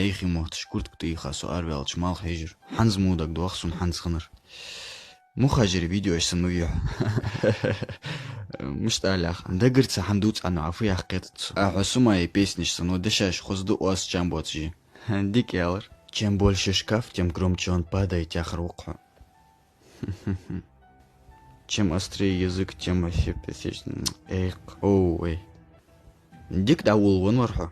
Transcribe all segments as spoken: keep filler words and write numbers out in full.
Ӏайха мотт, куртка тӀа ийха со араваьлча, малх хьежар. ХӀанз мо дагадох сона хӀанз хиннар. Мухажира видеош санна ма вий хьо. Мишта аларах, дагарца хӀама дувц Ӏа, ну, Ӏа фу йоах кхетац сона. А хьо Сумаи песнеш санна ва, дешаш хоза да оаз чам боацаш. Дика аьлар. Чем больше шкаф, тем громче он падает, яхар ва-кх хьо. Чем острее язык, тем эффективнее. Эх, оу, эй. Дика дӀаволавенна вар хьо.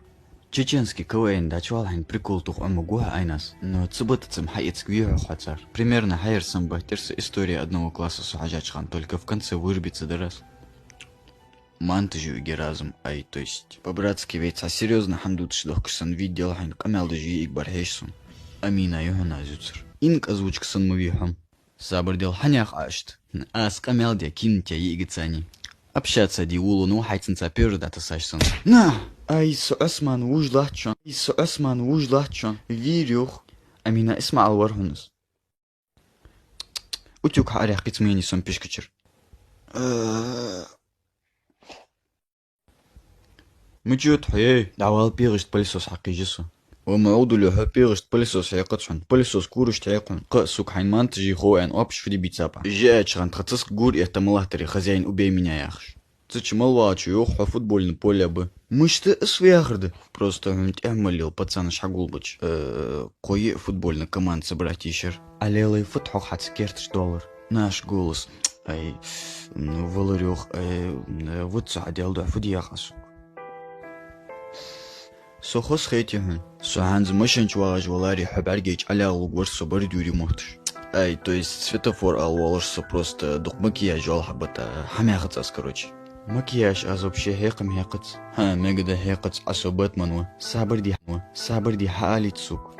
Чеченский КВН дӀачувал хьайна прикол тоха Ӏомагу хьо Айнас. Но цу баттацам хьаэцаргвий хьо хьо цар. Примерно хьаяр санна баттера са история одного класса со хьажача хана, только в конце вырубиться дар аз. Монтаж ю эггара разум, ай, то есть, по-братски вай цхьа серьёзно хӀама дувцаш дохкаш санна видел хьайна, къамаьл деш йиӀиг бар хьежа сона. Амина ю хьона аз ювцар. Инк озвучка санна ма вий хьо. Сабар дел, хьанех Ӏа иштта? Аз къамаьл де кина тӀа йиӀигаца ни. Общаться де волавенна ва хьо цунца, первый дӀатасаш санна. На! Ай, со Ӏусман вуж латт шоана. Ай, со Ӏусман вуж латт шоана. Вийр юха. Амина, ИсмаӀал вар хьона из. Утюг хьаарехкиц мени сом пишкачир. Э, мича да хьо, эй? ДӀавала, пегӀашта пылесос хьакхийжа со. Ва ма Ӏовдале хьо, пегӀашта пылесос хьекхац хьона. Пылесос курашта хьекх хьона. Кхы а, сука, хьайна монтаж е хов аьнна, оапаш фу де бийцаб Ӏа? Жиача хана тха цаска гур этта ма латтарий, хозяин, убей меня яхаш. Цу чу мел вагӀачо йоах, хьо футбольни поле ба. Мишта из фу яхар да? Просто хьона тӀехьа мел лела пацанаш хьагулбач. Э, кхо-йиъ футбольни команда собрать йиш яр. Ӏа лелай фуд хьогӀ хьа цу керташ доллар? Наш голос. Ай, м, валар йоах, ай, м, вуд со хьа дел духьа фу де яхаш, сука? Со хоза хетий хьона? Со хӀанз машен чу вагӀаш валаре, хьо бӀаргача ӀалаьгӀа лургвар со бордюре мотташ. Ай, то есть светофор ала воаллаш со, просто дукха макияж йола хьа бата, хьамехац аз, короче. Макияж аз вообще хьекха ма хьекхац. ХӀа, мегаде хьекхац, Ӏа со Бэтмен ва. Сабар де, ва. Сабар де, хьаалица, сука.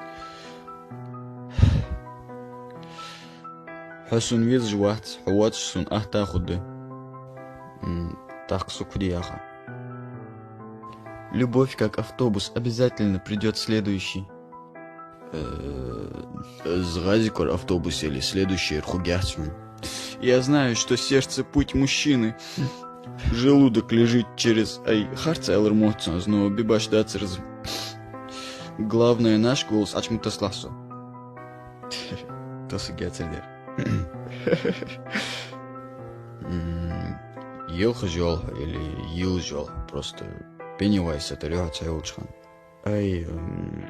Хьо сона везаш вац, хьо воацаш сона атта хургда. М, тӀаккха, сука, фу де яха? Любовь как автобус, обязательно придёт следующий. Э, из ГӀази-Кура автобус яле, следующий-р хургьяц хьона. Я знаю, что сердце путь мужчины. Желудок лежит через, ай, харц аьлар мотт сона, но бибаш дацар из. Главное, наш голос Ӏочу ма таслахь со. Тасаргьяцар дер. М, елхаш йола хьо или йилаш йола хьо? Просто Пеннивайз тара ю хьо цхьайолча хана. Ай, м,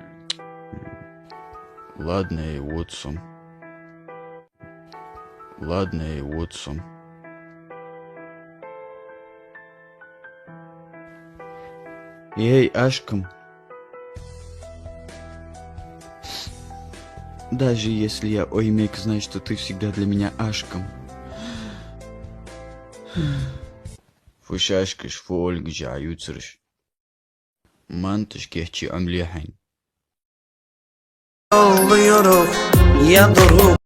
ладно, ай, вот сом. Ладно, ай, вот сом. Эй, ашкам. Даже если я оймек, знай, что ты всегда для меня ашкам. Фу шашкаш, фу Ольгаш Ӏа ювцараш. Монтаж кийчъе Ӏомале хьайна.